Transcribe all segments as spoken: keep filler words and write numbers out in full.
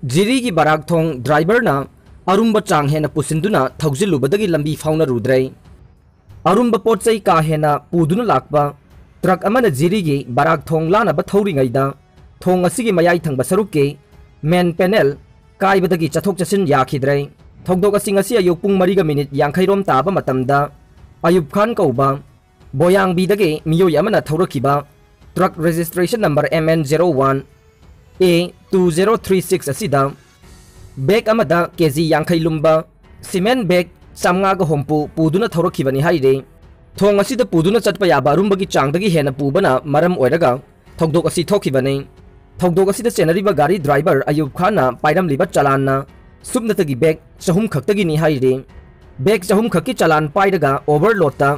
ꯖꯤꯔꯤꯒꯤ ꯕꯔꯥꯛ ꯊꯣꯡ ꯗ꯭ꯔꯥꯏꯚꯔꯅ ꯑꯔꯨꯝꯕ ꯆꯥꯡ ꯍꯦꯟꯅ ꯄꯨꯁꯤꯟꯗꯨꯅ ꯊꯧꯖꯤꯜꯂꯨꯕꯗꯒꯤ ꯂꯝꯕꯤ ꯐꯥꯎꯅꯔꯨꯗ꯭ꯔꯦ꯫ ꯑꯔꯨꯝꯕ ꯄꯣꯠ ꯆꯩ ꯀꯥ ꯍꯦꯟꯅ ꯄꯨꯗꯨꯅ ꯂꯥꯛꯄ ꯇ꯭ꯔꯛ ꯑꯃꯅ ꯖꯤꯔꯤꯒꯤ ꯕꯔꯥꯛ ꯊꯣꯡ ꯂꯥꯟꯅꯕ ꯊꯧꯔꯤꯉꯩꯗ ꯊꯣꯡ ꯑꯁꯤꯒꯤ ꯃꯌꯥꯏ ꯊꯪꯕ ꯁꯔꯨꯛꯀꯤ ꯃꯦꯟ ꯄꯦꯅꯦꯜ ꯀꯥꯏꯕꯗꯒꯤ ꯆꯠꯊꯣꯛ ꯆꯠꯁꯤꯟ ꯌꯥꯈꯤꯗ꯭ꯔꯦ꯫ ꯊꯧꯗꯣꯛ ꯑꯁꯤ ꯉꯁꯤ ꯑꯌꯨꯛ ꯄꯨꯡ ꯃꯔꯤꯒ ꯃꯤꯅꯤꯠ ꯌꯥꯡꯈꯩꯔꯣꯝ ꯇꯥꯕ ꯃꯇꯝꯗ ꯑꯌꯨꯕ ꯈꯥꯟ ꯀꯧꯕ ꯕꯣꯌꯥꯡꯕꯤꯗꯒꯤ ꯃꯤꯑꯣꯏ ꯑꯃꯅ ꯊꯧꯔꯛꯈꯤꯕ truck registration number M N zero one A two zero three six ꯑꯁꯤꯗ ꯕꯦꯒ ꯑꯃꯗ ꯀꯦꯖꯤ ꯌꯥꯡꯈꯩ ꯂꯨꯝꯕ ꯁꯤꯃꯦꯟ ꯕꯦꯒ ꯆꯥꯝꯃꯉꯥꯒ ꯍꯨꯝꯐꯨ ꯄꯨꯗꯨꯅ ꯊꯧꯔꯛꯈꯤꯕꯅꯤ ꯍꯥꯏꯔꯤ꯫ ꯊꯣꯡ ꯑꯁꯤꯗ ꯄꯨꯗꯨꯅ ꯆꯠꯄ ꯌꯥꯕ ꯑꯔꯨꯝꯕꯒꯤ ꯆꯥꯡꯗꯒꯤ ꯍꯦꯟꯅ ꯄꯨꯕꯅ ꯃꯔꯝ ꯑꯣꯏꯔꯒ ꯊꯧꯗꯣꯛ ꯑꯁꯤ ꯊꯣꯛꯈꯤꯕꯅꯤ꯫ ꯊꯧꯗꯣꯛ ꯑꯁꯤꯗ ꯆꯦꯟꯅꯔꯤꯕ ꯒꯥꯔꯤ ꯗ꯭ꯔꯥꯏꯚꯔ ꯑꯌꯨꯕ ꯈꯥꯟꯅ ꯄꯥꯏꯔꯝꯂꯤꯕ ꯆꯂꯥꯟꯅ ꯁꯨꯞꯅꯇꯒꯤ ꯕꯦꯒ ꯆꯍꯨꯝ ꯈꯛꯇꯒꯤꯅꯤ ꯍꯥꯏꯔꯤ꯫ ꯕꯦꯒ ꯆꯍꯨꯝ ꯈꯛꯀꯤ ꯆꯂꯥꯟ ꯄꯥꯏꯔꯒ ꯑꯣꯚꯔꯂꯣꯗꯇ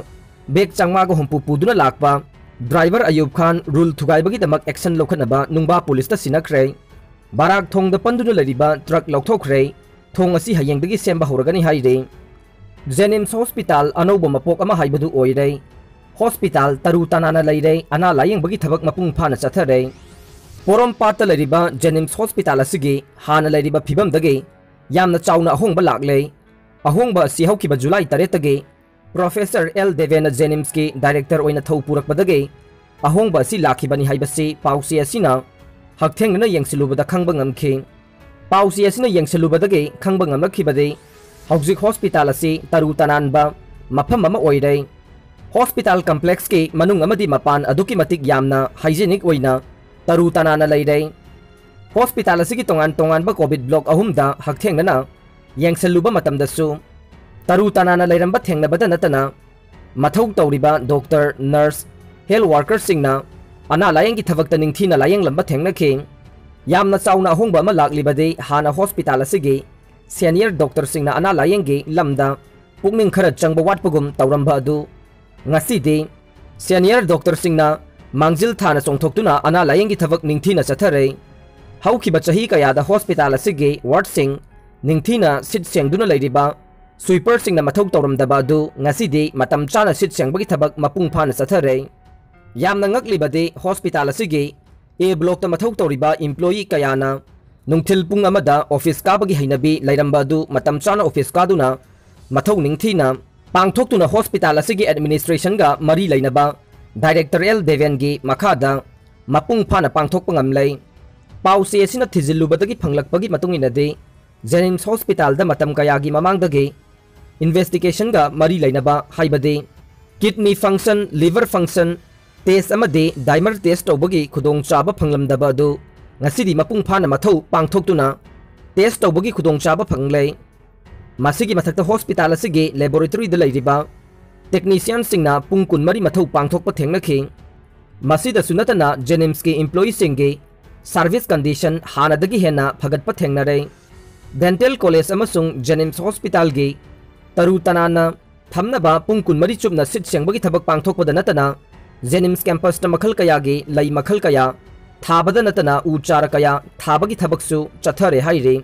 ꯕꯦꯒ ꯆꯥꯝꯃꯉꯥꯒ ꯍꯨꯝꯐꯨ ꯄꯨꯗꯨꯅ ꯂꯥꯛꯄ ꯗ꯭ꯔꯥꯏꯚꯔ ꯑꯌꯨꯕ ꯈꯥꯟ ꯔꯨꯜ ꯊꯨꯒꯥꯏꯕꯒꯤꯗꯃꯛ ꯑꯦꯛꯁꯟ ꯂꯧꯈꯠꯅꯕ ꯅꯨꯡꯕꯥ ꯄꯨꯂꯤꯁꯇ ꯁꯤꯟꯅꯈ꯭ꯔꯦ꯫ ꯕꯔꯥꯛ ꯊꯣꯡꯗ ꯄꯟꯗꯨꯅ ꯂꯩꯔꯤꯕ ꯇ꯭ꯔꯛ ꯂꯧꯊꯣꯛꯈ꯭ꯔꯦ꯫ ꯊꯣꯡ ꯑꯁꯤ ꯍꯌꯦꯡꯗꯒꯤ ꯁꯦꯝꯕ ꯍꯧꯔꯒꯅꯤ ꯍꯥꯏꯔꯤ꯫ ꯖꯦꯅꯤꯝꯁ ꯍꯣꯁꯄꯤꯇꯥꯜ ꯑꯅꯧꯕ ꯃꯄꯣꯛ ꯑꯃ ꯍꯥꯏꯕꯗꯨ ꯑꯣꯏꯔꯦ꯫ ꯍꯣꯁꯄꯤꯇꯥꯜ ꯇꯔꯨ ꯇꯅꯥꯟꯅ ꯂꯩꯔꯦ, ꯑꯅꯥ ꯂꯥꯌꯦꯡꯕꯒꯤ ꯊꯕꯛ ꯃꯄꯨꯡ ꯐꯥꯅ ꯆꯠꯊꯔꯦ꯫ ꯄꯣꯔꯣꯝꯄꯥꯠꯇ ꯂꯩꯔꯤꯕ ꯖꯦꯅꯤꯝꯁ ꯍꯣꯁꯄꯤꯇꯥꯜ ꯑꯁꯤꯒꯤ ꯍꯥꯟꯅ ꯂꯩꯔꯤꯕ ꯐꯤꯕꯝꯗꯒꯤ ꯌꯥꯝꯅ ꯆꯥꯎꯅ ꯑꯍꯣꯡꯕ ꯂꯥꯛꯂꯦ꯫ ꯑꯍꯣꯡꯕ ꯑꯁꯤ ꯍꯧꯈꯤꯕ ꯖꯨꯂꯥꯏ ꯇꯔꯦꯠꯇꯒꯤ ꯄ꯭ꯔꯣꯐꯦꯁꯔ ꯑꯦꯜ ꯗꯦꯕꯦꯅ ꯖꯦꯅꯤꯝꯁꯀꯤ ꯗꯥꯏꯔꯦꯛꯇꯔ ꯑꯣꯏꯅ ꯊꯧ ꯄꯨꯔꯛꯄꯗꯒꯤ ꯑꯍꯣꯡꯕ ꯑꯁꯤ ꯂꯥꯛꯈꯤꯕꯅꯤ ꯍꯥꯏꯕꯁꯤ ꯄꯥꯎꯆꯦ ꯑꯁꯤꯅ ꯍꯛꯊꯦꯡꯅꯅ ꯌꯦꯡꯁꯤꯜꯂꯨꯕꯗ ꯈꯪꯕ ꯉꯝꯈꯤ꯫ ꯄꯥꯎꯆꯦ ꯑꯁꯤꯅ ꯌꯦꯡꯁꯤꯜꯂꯨꯕꯗꯒꯤ ꯈꯪꯕ ꯉꯝꯂꯛꯈꯤꯕꯗꯤ ꯍꯧꯖꯤꯛ ꯍꯣꯁꯄꯤꯇꯥꯜ ꯑꯁꯤ ꯇꯔꯨ ꯇꯅꯥꯟꯕ ꯃꯐꯝ ꯑꯃ ꯑꯣꯏꯔꯦ꯫ ꯍꯣꯁꯄꯤꯇꯥꯜ ꯀꯝꯄ꯭ꯂꯦꯛꯁꯀꯤ ꯃꯅꯨꯡ ꯑꯃꯗꯤ ꯃꯄꯥꯟ ꯑꯗꯨꯛꯀꯤ ꯃꯇꯤꯛ ꯌꯥꯝꯅ ꯍꯥꯏꯖꯤꯅꯤꯛ ꯑꯣꯏꯅ ꯇꯔꯨ ꯇꯅꯥꯟꯅ ꯂꯩꯔꯦ꯫ ꯍꯣꯁꯄꯤꯇꯥꯜ ꯑꯁꯤꯒꯤ ꯇꯣꯉꯥꯟ ꯇꯣꯉꯥꯟꯕ ꯀꯣꯚꯤꯗ ꯕ꯭ꯂꯣꯛ ꯑꯍꯨꯝꯗ ꯍꯛꯊꯦꯡꯅꯅ ꯌꯦꯡꯁꯤꯜꯂꯨꯕ ꯃꯇꯝꯗꯁꯨ ꯇꯔꯨ ꯇꯅꯥꯟꯅ ꯂꯩꯔꯝꯕ ꯊꯦꯡꯅꯕꯗ ꯅꯠꯇꯅ ꯃꯊꯧ ꯇꯧꯔꯤꯕ ꯗꯣꯛꯇꯔ, ꯅꯔꯁ, ꯍꯦꯜꯊ ꯋꯥꯔꯀꯔꯁꯤꯡꯅ ꯑꯅꯥ ꯂꯥꯌꯦꯡꯒꯤ ꯊꯕꯛꯇ ꯅꯤꯡꯊꯤꯅ ꯂꯥꯌꯦꯡꯂꯝꯕ ꯊꯦꯡꯅꯈꯤ꯫ ꯌꯥꯝꯅ ꯆꯥꯎꯅ ꯑꯍꯣꯡꯕ ꯑꯃ ꯂꯥꯛꯂꯤꯕꯗꯤ ꯍꯥꯟꯅ ꯍꯣꯁꯄꯤꯇꯥꯜ ꯑꯁꯤꯒꯤ ꯁꯦꯅꯤꯌꯔ ꯗꯣꯛꯇꯔꯁꯤꯡꯅ ꯑꯅꯥ ꯂꯥꯌꯦꯡꯒꯤ ꯂꯝꯗ ꯄꯨꯛꯅꯤꯡ ꯈꯔ ꯆꯪꯕ ꯋꯥꯠꯄꯒꯨꯝ ꯇꯧꯔꯝꯕ ꯑꯗꯨ ꯉꯁꯤꯗꯤ ꯁꯦꯅꯤꯌꯔ ꯗꯣꯛꯇꯔꯁꯤꯡꯅ ꯃꯥꯡꯖꯤꯜ ꯊꯥꯅ ꯆꯣꯡꯊꯣꯛꯇꯨꯅ ꯑꯅꯥ ꯂꯥꯌꯦꯡꯒꯤ ꯊꯕꯛ ꯅꯤꯡꯊꯤꯅ ꯆꯠꯊꯔꯦ꯫ ꯍꯧꯈꯤꯕ ꯆꯍꯤ ꯀꯌꯥꯗ ꯍꯣꯁꯄꯤꯇꯥꯜ ꯑꯁꯤꯒꯤ ꯋꯥꯔꯗꯁꯤꯡ ꯅꯤꯡꯊꯤꯅ ꯁꯤꯠ ꯁꯦꯡꯗꯨꯅ ꯂꯩꯔꯤꯕ ꯁ꯭ꯋꯤꯄꯔꯁꯤꯡꯅ ꯃꯊꯧ ꯇꯧꯔꯝꯗꯕ ꯑꯗꯨ ꯉꯁꯤꯗꯤ ꯃꯇꯝ ꯆꯥꯅ ꯁꯤꯠ ꯁꯦꯡꯕꯒꯤ ꯊꯕꯛ ꯃꯄꯨꯡ ꯐꯥꯅ ꯆꯠꯊꯔꯦ꯫ ꯌꯥꯝꯅ ꯉꯛꯂꯤꯕꯗꯤ ꯍꯣꯁꯄꯤꯇꯥꯜ ꯑꯁꯤꯒꯤ ꯑꯦ ꯕ꯭ꯂꯣꯛꯇ ꯃꯊꯧ ꯇꯧꯔꯤꯕ ꯏꯝꯄ꯭ꯂꯣꯌꯤ ꯀꯌꯥꯅ ꯅꯨꯡꯊꯤꯜ ꯄꯨꯡ ꯑꯃꯗ ꯑꯣꯐꯤꯁ ꯀꯥꯕꯒꯤ ꯍꯩꯅꯕꯤ ꯂꯩꯔꯝꯕ ꯑꯗꯨ ꯃꯇꯝ ꯆꯥꯅ ꯑꯣꯐꯤꯁ ꯀꯥꯗꯨꯅ ꯃꯊꯧ ꯅꯤꯡꯊꯤꯅ ꯄꯥꯡꯊꯣꯛꯇꯨꯅ ꯍꯣꯁꯄꯤꯇꯥꯜ ꯑꯁꯤꯒꯤ ꯑꯦꯗꯃꯤꯅꯤꯁꯇ꯭ꯔꯦꯁꯟꯒ ꯃꯔꯤ ꯂꯩꯅꯕ ꯗꯥꯏꯔꯦꯛꯇꯔ ꯑꯦꯜ ꯗꯦꯕꯦꯟꯒꯤ ꯃꯈꯥꯗ ꯃꯄꯨꯡ ꯐꯥꯅ ꯄꯥꯡꯊꯣꯛꯄ ꯉꯝꯂꯦ꯫ ꯄꯥꯎꯆꯦ ꯑꯁꯤꯅ ꯊꯤꯖꯤꯜꯂꯨꯕꯗꯒꯤ ꯐꯪꯂꯛꯄꯒꯤ ꯃꯇꯨꯡ ꯏꯟꯅꯗꯤ, ꯖꯦꯅꯤꯝꯁ ꯍꯣꯁꯄꯤꯇꯥꯜꯗ ꯃꯇꯝ ꯀꯌꯥꯒꯤ ꯃꯃꯥꯡꯗꯒꯤ ꯏꯟꯚꯦꯁꯇꯤꯒꯦꯁꯟꯒ ꯃꯔꯤ ꯂꯩꯅꯕ, ꯍꯥꯏꯕꯗꯤ ꯀꯤꯗꯅꯤ ꯐꯪꯁꯟ, ꯂꯤꯚꯔ ꯐꯪꯁꯟ ꯇꯦꯁ ꯑꯃꯗꯤ ꯗꯥꯏꯃꯔ ꯇꯦꯁ ꯇꯧꯕꯒꯤ ꯈꯨꯗꯣꯡꯆꯥꯕ ꯐꯪꯂꯝꯗꯕ ꯑꯗꯨ ꯉꯁꯤꯗꯤ ꯃꯄꯨꯡ ꯐꯥꯅ ꯃꯊꯧ ꯄꯥꯡꯊꯣꯛꯇꯨꯅ ꯇꯦꯁ ꯇꯧꯕꯒꯤ ꯈꯨꯗꯣꯡꯆꯥꯕ ꯐꯪꯂꯦ꯫ ꯃꯁꯤꯒꯤ ꯃꯊꯛꯇ ꯍꯣꯁꯄꯤꯇꯥꯜ ꯑꯁꯤꯒꯤ ꯂꯦꯕꯣꯔꯦꯇꯔꯤꯗ ꯂꯩꯔꯤꯕ ꯇꯦꯛꯅꯤꯁꯤꯌꯥꯟꯁꯤꯡꯅ ꯄꯨꯡ ꯀꯨꯟꯃꯔꯤ ꯃꯊꯧ ꯄꯥꯡꯊꯣꯛꯄ ꯊꯦꯡꯅꯈꯤ꯫ ꯃꯁꯤꯗꯁꯨ ꯅꯠꯇꯅ ꯖꯦꯅꯤꯝꯁꯀꯤ ꯏꯝꯄ꯭ꯂꯣꯌꯤꯁꯤꯡꯒꯤ ꯁꯥꯔꯚꯤꯁ ꯀꯟꯗꯤꯁꯟ ꯍꯥꯟꯅꯗꯒꯤ ꯍꯦꯟꯅ ꯐꯒꯠꯄ ꯊꯦꯡꯅꯔꯦ꯫ ꯗꯦꯟꯇꯦꯜ ꯀꯣꯂꯦꯖ ꯑꯃꯁꯨꯡ ꯖꯦꯅꯤꯝꯁ ꯍꯣꯁꯄꯤꯇꯥꯜꯒꯤ ꯇꯔꯨ ꯇꯅꯥꯟꯅ ꯊꯝꯅꯕ ꯄꯨꯡ ꯀꯨꯟꯃꯔꯤ ꯆꯨꯞꯅ ꯁꯤꯠ ꯁꯦꯡꯕꯒꯤ ꯊꯕꯛ ꯄꯥꯡꯊꯣꯛꯄꯗ ꯅꯠꯇꯅ, ꯖꯦꯅꯤꯝꯁ ꯀꯦꯝꯄꯁꯇ ꯃꯈꯜ ꯀꯌꯥꯒꯤ ꯂꯩ ꯃꯈꯜ ꯀꯌꯥ ꯊꯥꯕꯗ ꯅꯠꯇꯅ ꯎ ꯆꯥꯔ ꯀꯌꯥ ꯊꯥꯕꯒꯤ ꯊꯕꯛꯁꯨ ꯆꯠꯊꯔꯦ ꯍꯥꯏꯔꯤ꯫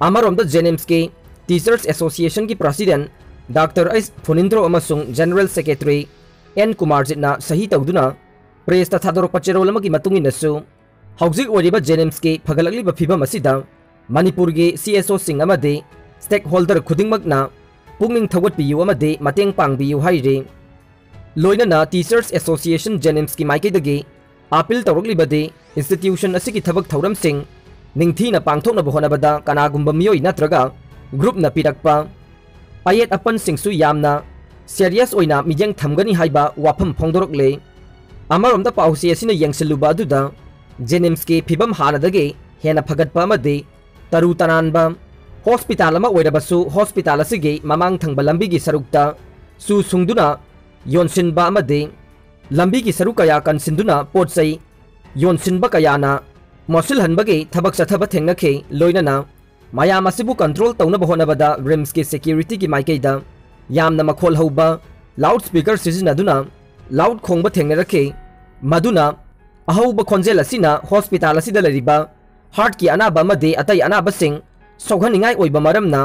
ꯑꯃꯔꯣꯝꯗ ꯖꯦꯅꯤꯝꯁꯀꯤ ꯇꯤꯆꯔꯁ ꯑꯦꯁꯣꯁꯤꯌꯦꯁꯟꯒꯤ ꯄ꯭ꯔꯁꯤꯗꯦꯟ ꯗꯥꯛꯇꯔ ꯑꯩꯆ ꯐꯨꯅꯤꯟꯗ꯭ꯔꯣ ꯑꯃꯁꯨꯡ ꯖꯦꯅꯔꯦꯜ ꯁꯦꯀ꯭ꯔꯦꯇꯔꯤ ꯑꯦꯟ ꯀꯨꯃꯥꯔꯖꯤꯠꯅ ꯁꯍꯤ ꯇꯧꯗꯨꯅ ꯄ꯭ꯔꯦꯁꯇ ꯊꯥꯗꯣꯔꯛꯄ ꯆꯦꯔꯣꯜ ꯑꯃꯒꯤ ꯃꯇꯨꯡ ꯏꯟꯅꯁꯨ, ꯍꯧꯖꯤꯛ ꯑꯣꯏꯔꯤꯕ ꯖꯦꯅꯤꯝꯁꯀꯤ ꯐꯒꯠꯂꯛꯂꯤꯕ ꯐꯤꯕꯝ ꯑꯁꯤꯗ ꯃꯅꯤꯄꯨꯔꯒꯤ ꯁꯤ ꯑꯦꯁ ꯑꯣꯁꯤꯡ ꯑꯃꯗꯤ ꯁ꯭ꯇꯦꯛꯍꯣꯜꯗꯔ ꯈꯨꯗꯤꯡꯃꯛꯅ ꯄꯨꯛꯅꯤꯡ ꯊꯧꯒꯠꯄꯤꯌꯨ ꯑꯃꯗꯤ ꯃꯇꯦꯡ ꯄꯥꯡꯕꯤꯌꯨ ꯍꯥꯏꯔꯤ꯫ ꯂꯣꯏꯅꯅ ꯇꯤꯆꯔꯁ ꯑꯦꯁꯣꯁꯤꯌꯦꯁꯟ ꯖꯦꯅꯤꯝꯁꯀꯤ ꯃꯥꯏꯀꯩꯗꯒꯤ ꯑꯥꯄꯤꯜ ꯇꯧꯔꯛꯂꯤꯕꯗꯤ ꯏꯟꯁꯇꯤꯇ꯭ꯌꯨꯁꯟ ꯑꯁꯤꯒꯤ ꯊꯕꯛ ꯊꯧꯔꯝꯁꯤꯡ ꯅꯤꯡꯊꯤꯅ ꯄꯥꯡꯊꯣꯛꯅꯕ ꯍꯣꯠꯅꯕꯗ ꯀꯅꯥꯒꯨꯝꯕ ꯃꯤꯑꯣꯏ ꯅꯠꯇ꯭ꯔꯒ ꯒ꯭ꯔꯨꯞꯅ ꯄꯤꯔꯛꯄ ꯑꯌꯦꯠ ꯑꯄꯟꯁꯤꯡꯁꯨ ꯌꯥꯝꯅ ꯁꯦꯔꯤꯌꯁ ꯑꯣꯏꯅ ꯃꯤꯠꯌꯦꯡ ꯊꯝꯒꯅꯤ ꯍꯥꯏꯕ ꯋꯥꯐꯝ ꯐꯣꯡꯗꯣꯔꯛꯂꯦ꯫ ꯑꯃꯔꯣꯝꯗ ꯄꯥꯎꯆꯦ ꯑꯁꯤꯅ ꯌꯦꯡꯁꯤꯜꯂꯨꯕ ꯑꯗꯨꯗ ꯖꯦꯅꯤꯝꯁꯀꯤ ꯐꯤꯕꯝ ꯍꯥꯟꯅꯗꯒꯤ ꯍꯦꯟꯅ ꯐꯒꯠꯄ ꯑꯃꯗꯤ ꯇꯔꯨ ꯇꯅꯥꯟꯕ ꯍꯣꯁꯄꯤꯇꯥꯜ ꯑꯃ ꯑꯣꯏꯔꯕꯁꯨ, ꯍꯣꯁꯄꯤꯇꯥꯜ ꯑꯁꯤꯒꯤ ꯃꯃꯥꯡ ꯊꯪꯕ ꯂꯝꯕꯤꯒꯤ ꯁꯔꯨꯛꯇ ꯆꯨ ꯁꯨꯡꯗꯨꯅ ꯌꯣꯟꯁꯤꯟꯕ ꯑꯃꯗꯤ ꯂꯝꯕꯤꯒꯤ ꯁꯔꯨꯛ ꯀꯌꯥ ꯀꯟꯁꯤꯟꯗꯨꯅ ꯄꯣꯠ ꯆꯩ ꯌꯣꯟꯁꯤꯟꯕ ꯀꯌꯥꯅ ꯃꯣꯠꯁꯤꯜꯍꯟꯕꯒꯤ ꯊꯕꯛ ꯆꯠꯊꯕ ꯊꯦꯡꯅꯈꯤ꯫ ꯂꯣꯏꯅꯅ ꯃꯌꯥꯝ ꯑꯁꯤꯕꯨ ꯀꯟꯇ꯭ꯔꯣꯜ ꯇꯧꯅꯕ ꯍꯣꯠꯅꯕꯗ ꯔꯤꯝꯁꯀꯤ ꯁꯦꯀ꯭ꯌꯨꯔꯤꯇꯤꯒꯤ ꯃꯥꯏꯀꯩꯗ ꯌꯥꯝꯅ ꯃꯈꯣꯜ ꯍꯧꯕ ꯂꯥꯎꯗ ꯁ꯭ꯄꯤꯀꯔ ꯁꯤꯖꯤꯟꯅꯗꯨꯅ ꯂꯥꯎꯗ ꯈꯣꯡꯕ ꯊꯦꯡꯅꯔꯛꯈꯤ, ꯃꯗꯨꯅ ꯑꯍꯧꯕ ꯈꯣꯟꯖꯦꯜ ꯑꯁꯤꯅ ꯍꯣꯁꯄꯤꯇꯥꯜ ꯑꯁꯤꯗ ꯂꯩꯔꯤꯕ ꯍꯥꯔꯠꯀꯤ ꯑꯅꯥꯕ ꯑꯃꯗꯤ ꯑꯇꯩ ꯑꯅꯥꯕꯁꯤꯡ ꯁꯣꯛꯍꯟꯅꯤꯡꯉꯥꯏ ꯑꯣꯏꯕ ꯃꯔꯝꯅ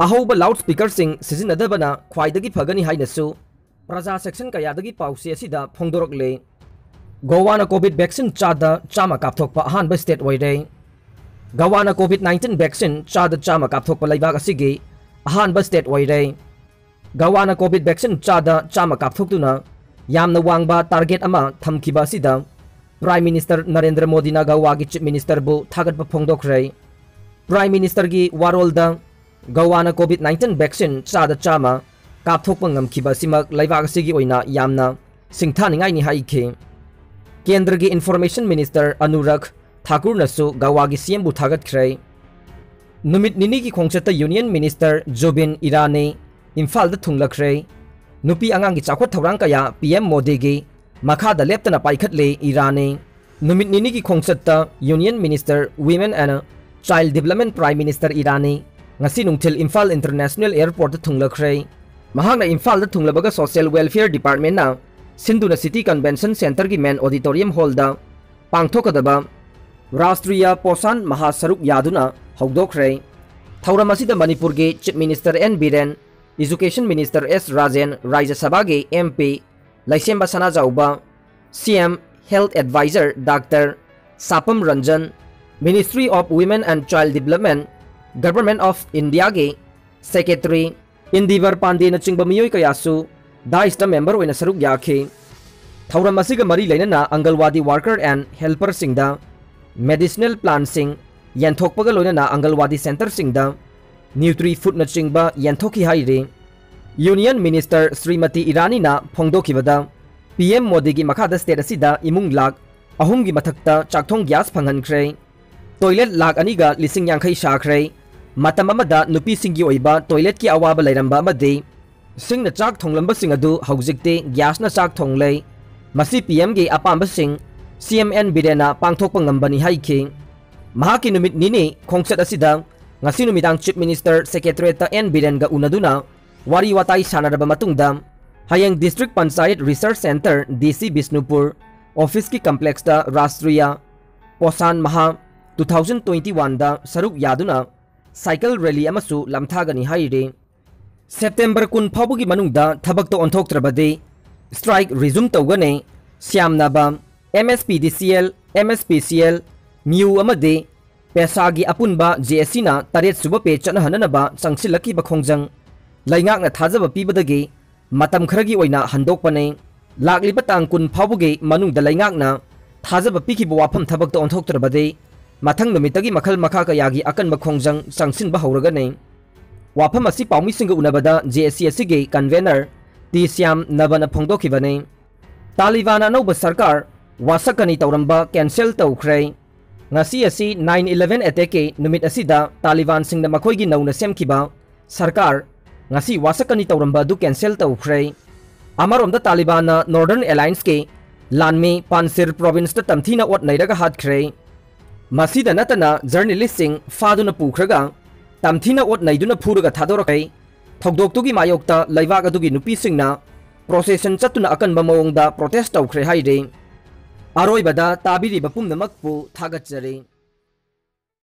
ꯑꯍꯧꯕ ꯂꯥꯎꯗ ꯁ꯭ꯄꯤꯀꯔꯁꯤꯡ ꯁꯤꯖꯤꯟꯅꯗꯕꯅ ꯈ꯭ꯋꯥꯏꯗꯒꯤ ꯐꯒꯅꯤ ꯍꯥꯏꯅꯁꯨ ꯄ꯭ꯔꯖꯥ ꯁꯦꯛꯁꯟ ꯀꯌꯥꯗꯒꯤ ꯄꯥꯎꯆꯦ ꯑꯁꯤꯗ ꯐꯣꯡꯗꯣꯔꯛꯂꯦ꯫ ꯒꯣꯋꯥꯅ ꯀꯣꯚꯤꯗ ꯚꯦꯛꯁꯤꯟ ꯆꯥꯗ ꯆꯥꯝꯃ ꯀꯥꯞꯊꯣꯛꯄ ꯑꯍꯥꯟꯕ ꯁ꯭ꯇꯦꯠ ꯑꯣꯏꯔꯦ꯫ ꯒꯋꯥꯅ COVID nineteen vaccine ꯆꯥꯗ ꯆꯥꯝꯃ ꯀꯥꯞꯊꯣꯛꯄ ꯂꯩꯕꯥꯛ ꯑꯁꯤꯒꯤ ꯑꯍꯥꯟꯕ state ꯑꯣꯏꯔꯦ꯫ ꯒꯋꯥꯅ COVID vaccine ꯆꯥꯗ ꯆꯥꯝꯃ ꯀꯥꯞꯊꯣꯛꯇꯨꯅ ꯌꯥꯝꯅ ꯋꯥꯡꯕ target ꯑꯃ ꯊꯝꯈꯤꯕ ꯑꯁꯤꯗ Prime Minister ꯅꯔꯦꯟꯗ꯭ꯔ ꯃꯣꯗꯤꯅ ꯒꯋꯥꯒꯤ Chief Ministerꯕꯨ ꯊꯥꯒꯠꯄ ꯐꯣꯡꯗꯣꯛꯈ꯭ꯔꯦ꯫ Prime Ministerꯒꯤ ꯋꯥꯔꯣꯜꯗ ꯒꯋꯥꯅ COVID nineteen vaccine ꯆꯥꯗ ꯆꯥꯝꯃ ꯀꯥꯞꯊꯣꯛꯄ ꯉꯝꯈꯤꯕ ꯑꯁꯤꯃꯛ ꯂꯩꯕꯥꯛ ꯑꯁꯤꯒꯤ ꯑꯣꯏꯅ ꯌꯥꯝꯅ ꯁꯤꯡꯊꯥꯅꯤꯡꯉꯥꯏꯅꯤ ꯍꯥꯏꯈꯤ꯫ ꯀꯦꯟꯗ꯭ꯔꯒꯤ Information Minister ꯑꯅꯨꯔꯥꯒ ꯊꯥꯀꯨꯔꯅꯁꯨ ꯒꯋꯥꯒꯤ CMꯕꯨ ꯊꯥꯒꯠꯈ꯭ꯔꯦ꯫ ꯅꯨꯃꯤꯠ ꯅꯤꯅꯤꯒꯤ ꯈꯣꯡꯆꯠꯇ Union Minister ꯖꯨꯕꯤꯟ ꯏꯔꯥꯅꯤ ꯏꯝꯐꯥꯜꯗ ꯊꯨꯡꯂꯈ꯭ꯔꯦ꯫ ꯅꯨꯄꯤ ꯑꯉꯥꯡꯒꯤ ꯆꯥꯎꯈꯠ ꯊꯧꯔꯥꯡ ꯀꯌꯥ PM ꯃꯣꯗꯤꯒꯤ ꯃꯈꯥꯗ ꯂꯦꯞꯇꯅ ꯄꯥꯏꯈꯠꯂꯦ ꯏꯔꯥꯅꯤ꯫ ꯅꯨꯃꯤꯠ ꯅꯤꯅꯤꯒꯤ ꯈꯣꯡꯆꯠꯇ Union Minister Women and Child Development Prime Minister Irani ꯉꯁꯤ ꯅꯨꯡꯊꯤꯜ ꯏꯝꯐꯥꯜ International Airportꯇ ꯊꯨꯡꯂꯈ꯭ꯔꯦ꯫ ꯃꯍꯥꯛꯅ ꯏꯝꯐꯥꯜꯗ ꯊꯨꯡꯂꯕꯒ Social Welfare Departmentꯅ ꯁꯤꯟꯗꯨꯅ City Convention Centreꯒꯤ main auditorium hallꯗ ꯄꯥꯡꯊꯣꯛꯀꯗꯕ ꯔꯥꯁꯇ꯭ꯔꯤꯌꯥ ꯄꯣꯁꯥꯟ ꯃꯍꯥ ꯁꯔꯨꯛ ꯌꯥꯗꯨꯅ ꯍꯧꯗꯣꯛꯈ꯭ꯔꯦ꯫ ꯊꯧꯔꯝ ꯑꯁꯤꯗ ꯃꯅꯤꯄꯨꯔꯒꯤ Chief Minister N Biren, Education Minister S Rajen, Rajya ꯁꯚꯥꯒꯤ MP ꯂꯩꯁꯦꯝꯕ Sanajaoba, CM Health Advisor Doctor ꯁꯥꯄꯝ Ranjan, Ministry of Women and Child Development, Government of Indiaꯒꯤ Secretary ꯏꯟꯗꯤꯚꯔ ꯄꯥꯟꯗꯦꯅꯆꯤꯡꯕ ꯃꯤꯑꯣꯏ ꯀꯌꯥꯁꯨ dais member ꯑꯣꯏꯅ ꯁꯔꯨꯛ ꯌꯥꯈꯤ꯫ ꯊꯧꯔꯝ ꯑꯁꯤꯒ ꯃꯔꯤ ꯂꯩꯅꯅ ꯑꯪꯒꯜꯋꯥꯗꯤ worker and helperꯁꯤꯡꯗ medicinal plantꯁꯤꯡ ꯌꯦꯟꯊꯣꯛꯄꯒ ꯂꯣꯏꯅꯅ ꯑꯪꯒꯜꯋꯥꯗꯤ centreꯁꯤꯡꯗ Nutri Foodꯅꯆꯤꯡꯕ ꯌꯦꯟꯊꯣꯛꯈꯤ ꯍꯥꯏꯔꯤ꯫ Union Minister ꯁ꯭ꯔꯤꯃꯇꯤ ꯏꯔꯥꯅꯤꯅ ꯐꯣꯡꯗꯣꯛꯈꯤꯕꯗ, PM ꯃꯣꯗꯤꯒꯤ ꯃꯈꯥꯗ state ꯑꯁꯤꯗ ꯏꯃꯨꯡ ꯂꯥꯈ ꯑꯍꯨꯝꯒꯤ ꯃꯊꯛꯇ ꯆꯥꯛꯊꯣꯡ gas ꯐꯪꯍꯟꯈ꯭ꯔꯦ꯫ Toilet ꯂꯥꯈ ꯑꯅꯤꯒ ꯂꯤꯁꯤꯡ ꯌꯥꯡꯈꯩ ꯁꯥꯈ꯭ꯔꯦ꯫ ꯃꯇꯝ ꯑꯃꯗ ꯅꯨꯄꯤꯁꯤꯡꯒꯤ ꯑꯣꯏꯕ toiletꯀꯤ ꯑꯋꯥꯕ ꯂꯩꯔꯝꯕ ꯑꯃꯗꯤ ꯁꯤꯡꯅ ꯆꯥꯛ ꯊꯣꯡꯂꯝꯕꯁꯤꯡ ꯑꯗꯨ ꯍꯧꯖꯤꯛꯇꯤ gasꯅ ꯆꯥꯛ ꯊꯣꯡꯂꯦ꯫ ꯃꯁꯤ PMꯒꯤ ꯑꯄꯥꯝꯕꯁꯤꯡ CM ꯑꯦꯟ ꯕꯤꯔꯦꯟꯅ ꯄꯥꯡꯊꯣꯛꯄ ꯉꯝꯕꯅꯤ ꯍꯥꯏꯈꯤ꯫ ꯃꯍꯥꯛꯀꯤ ꯅꯨꯃꯤꯠ ꯅꯤꯅꯤ ꯈꯣꯡꯆꯠ ꯑꯁꯤꯗ ꯉꯁꯤ ꯅꯨꯃꯤꯗꯥꯡ Chief Minister Secretariatꯇ ꯑꯦꯟ ꯕꯤꯔꯦꯟꯒ ꯎꯅꯗꯨꯅ ꯋꯥꯔꯤ ꯋꯥꯇꯥꯏ ꯁꯥꯟꯅꯔꯕ ꯃꯇꯨꯡꯗ ꯍꯌꯦꯡ District Panchayat Research Centre, DC Bishnupur, officeꯀꯤ complexꯇ Rashtriya Poshan ꯃꯍꯥ two thousand twenty oneꯗ ꯁꯔꯨꯛ ꯌꯥꯗꯨꯅ cycle rally ꯑꯃꯁꯨ ꯂꯝꯊꯥꯒꯅꯤ ꯍꯥꯏꯔꯤ꯫ September ꯀꯨꯟ ꯐꯥꯎꯕꯒꯤ ꯃꯅꯨꯡꯗ ꯊꯕꯛꯇ ꯑꯣꯟꯊꯣꯛꯇ꯭ꯔꯕꯗꯤ strike resume ꯇꯧꯒꯅꯤ꯫ ꯁ꯭ꯌꯥꯝꯅꯕꯝ, MSPDCL, MSPCL, MIU ꯑꯃꯗꯤ ꯄꯦꯁꯥꯒꯤ ꯑꯄꯨꯟꯕ ꯖꯦ ꯑꯦꯁ ꯁꯤꯅ ꯇꯔꯦꯠ ꯁꯨꯕ ꯄꯦ ꯆꯠꯅꯍꯟꯅꯅꯕ ꯆꯪꯁꯤꯜꯂꯛꯈꯤꯕ ꯈꯣꯡꯖꯪ ꯂꯩꯉꯥꯛꯅ ꯊꯥꯖꯕ ꯄꯤꯕꯗꯒꯤ ꯃꯇꯝ ꯈꯔꯒꯤ ꯑꯣꯏꯅ ꯍꯟꯗꯣꯛꯄꯅꯤ꯫ ꯂꯥꯛꯂꯤꯕ ꯇꯥꯡ ꯀꯨꯟ ꯐꯥꯎꯕꯒꯤ ꯃꯅꯨꯡꯗ ꯂꯩꯉꯥꯛꯅ ꯊꯥꯖꯕ ꯄꯤꯈꯤꯕ ꯋꯥꯐꯝ ꯊꯕꯛꯇ ꯑꯣꯟꯊꯣꯛꯇ꯭ꯔꯕꯗꯤ ꯃꯊꯪ ꯅꯨꯃꯤꯠꯇꯒꯤ ꯃꯈꯜ ꯃꯈꯥ ꯀꯌꯥꯒꯤ ꯑꯀꯟꯕ ꯈꯣꯡꯖꯪ ꯆꯪꯁꯤꯟꯕ ꯍꯧꯔꯒꯅꯤ꯫ ꯋꯥꯐꯝ ꯑꯁꯤ ꯄꯥꯎꯃꯤꯁꯤꯡꯒ ꯎꯅꯕꯗ ꯖꯦ ꯑꯦꯁ ꯁꯤ ꯑꯁꯤꯒꯤ ꯀꯟꯚꯦꯅꯔ ꯇꯤ ꯁ꯭ꯌꯥꯝ ꯅꯕꯅ ꯐꯣꯡꯗꯣꯛꯈꯤꯕꯅꯤ꯫ ꯇꯥꯂꯤꯕꯥꯟ ꯑꯅꯧꯕ ꯁꯔꯀꯥꯔ ꯋꯥꯁꯛꯀꯅꯤ ꯇꯧꯔꯝꯕ ꯀꯦꯟꯁꯦꯜ ꯇꯧꯈ꯭ꯔꯦ꯫ ꯉꯁꯤ ꯑꯁꯤ ꯅꯥꯏꯟ ꯏꯂꯦꯚꯦꯟ ꯑꯦꯇꯦꯛꯀꯤ ꯅꯨꯃꯤꯠ ꯑꯁꯤꯗ ꯇꯥꯂꯤꯕꯥꯟꯁꯤꯡꯅ ꯃꯈꯣꯏꯒꯤ ꯅꯧꯅ ꯁꯦꯝꯈꯤꯕ ꯁꯔꯀꯥꯔ ꯉꯁꯤ ꯋꯥꯁꯛꯀꯅꯤ ꯇꯧꯔꯝꯕ ꯑꯗꯨ ꯀꯦꯟꯁꯦꯜ ꯇꯧꯈ꯭ꯔꯦ꯫ ꯑꯃꯔꯣꯝꯗ ꯇꯥꯂꯤꯕꯥꯟꯅ ꯅꯣꯔꯗꯔꯟ ꯑꯦꯂꯥꯌꯟꯁꯀꯤ ꯂꯥꯟꯃꯤ ꯄꯥꯟꯁꯤꯔ ꯄ꯭ꯔꯣꯚꯤꯟꯁꯇ ꯇꯝꯊꯤꯅ ꯑꯣꯠ ꯅꯩꯔꯒ ꯍꯥꯠꯈ꯭ꯔꯦ꯫ ꯃꯁꯤꯗ ꯅꯠꯇꯅ ꯖꯔꯅꯦꯂꯤꯁꯁꯤꯡ ꯐꯥꯗꯨꯅ ꯄꯨꯈ꯭ꯔꯒ ꯇꯝꯊꯤꯅ ꯑꯣꯠ ꯅꯩꯗꯨꯅ ꯐꯨꯔꯒ ꯊꯥꯗꯣꯔꯛꯈ꯭ꯔꯦ꯫ ꯊꯧꯗꯣꯛꯇꯨꯒꯤ ꯃꯥꯌꯣꯛꯇ ꯂꯩꯕꯥꯛ ꯑꯗꯨꯒꯤ ꯅꯨꯄꯤꯁꯤꯡꯅ ꯄ꯭ꯔꯣꯁꯦꯁꯟ ꯆꯠꯇꯨꯅ ꯑꯀꯟꯕ ꯃꯑꯣꯡꯗ ꯄ꯭ꯔꯣꯇꯦꯁ ꯇꯧꯈ꯭ꯔꯦ ꯍꯥꯏꯔꯤ꯫ ꯑꯔꯣꯏꯕꯗ ꯇꯥꯕꯤꯔꯤꯕ ꯄꯨꯝꯅꯃꯛꯄꯨ ꯊꯥꯒꯠꯆꯔꯤ꯫